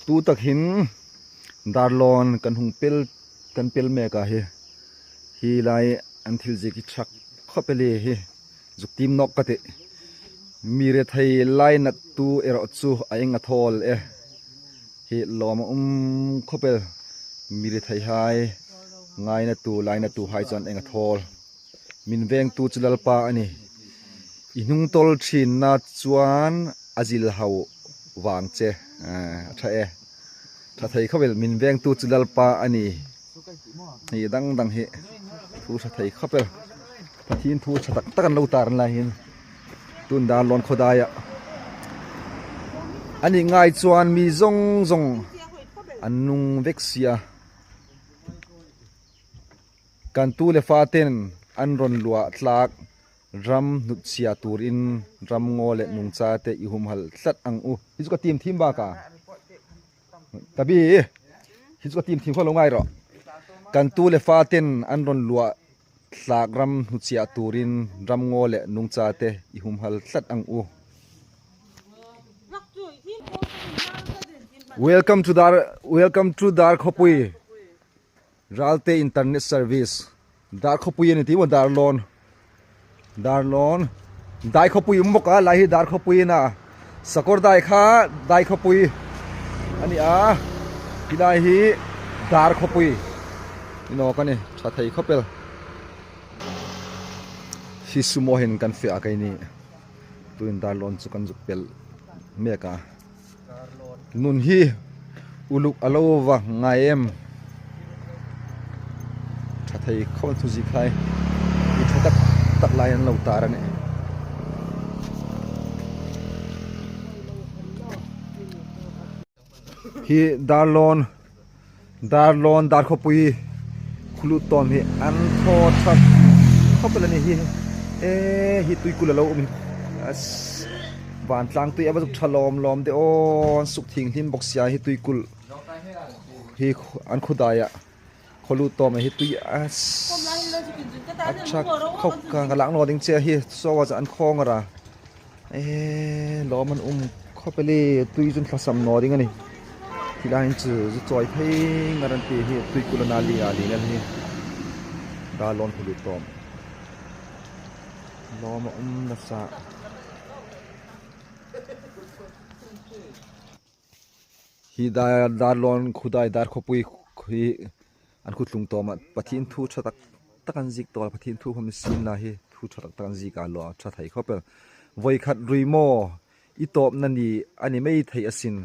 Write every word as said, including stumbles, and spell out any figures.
Tu tak hin Darlawn kan hung pel, kan pel mek a hi. Hi lai an thil ziek hi ṭha khawp el hi. Zuk tiem nawk ka tih. Mi rethei lainattu erawh chu a eng a thawl e. Hi lawm a um khawp el. Mi retheihai ngainatu, lainatuhai chuan eng a thawl. Min vengtu chu Lalpa a ni. I hnung tawl ṭhinna chuan a zil hau vang che. A, a ṭha e. Ṭha thei khawp el, min vengtu chu Lalpa a ni. Hi dang dang hi thu ṭha thei khawp el. Pathien thu ṭha tak tak an lo tar lai hin. Tun Darlawn khaw daia a nih ngai chuan mi zawng zawng an nung vek si a. Kan tu le faten an rawn luah tlak ram hnutchhiah turin ram ngaw leh nungcha te i humhal tlat ang u. Hi chu ka tiem thim bak a. Tabi, hi chu ka tiem thim kha lo ngai rawh. Kan tu le faten an rawn luah tlak ram hnutchhiah turin ram ngaw leh nungcha te i humhal tlat ang u. Welcome to Dar, welcome to Darkhawpui. Ralte Internet Service. Darkhawpui a ni ti maw, Darlawn. Darlawn. Daikhawpui um bawk a, lai hi Darkhawpui a na. Sakawrdai kha Daikhawpui a ni a. Hi lai hi Darkhawpui. Ni nawk a ni, ṭha thei khawp el. Hi sumo hin kan fe a kai ni. Tuin Darlawn chu kan zuk pel mek a. Nun hi uluk a lo va ngai em. Ṭha thei khawp an thu ziek hai. I ṭha tak tak lai an lo tar a nih. Hi Darlawn, Darlawn, Darkhawpui khulut tawm hi an thaw ṭha khawp el a ni hi. E, hi tuikul a lo um hi. As, van tlang tui a va zuk ṭha lawm lawm de aw, an suk thing hlim bawk si a hi tuikul. Hi khu-, an khu daia khulut tawm hi tui a s-, a ṭha khawp ka, ka lak naw ding che hi, saw a an khawng a ra. E, lawm an um khawp el e, tui chun thlasam naw ding a ni. Hi lai hin chu zu chawi phei ngar an ti hi, tuikul a na li a li nel hi. Darlawn khulut tawm. Lawm a um nasa. Hi Dar, Darlawn khu dai, Darkhawpui hi an khu tlung tawm a, Pathien thu ṭha tak tak an ziek tawh, Pathien thu khawm sin la hi thu ṭha tak tak an ziek a lo, ṭha thei khawp el. Voi khat rui maw, i tawpna ni a ni mai thei asin.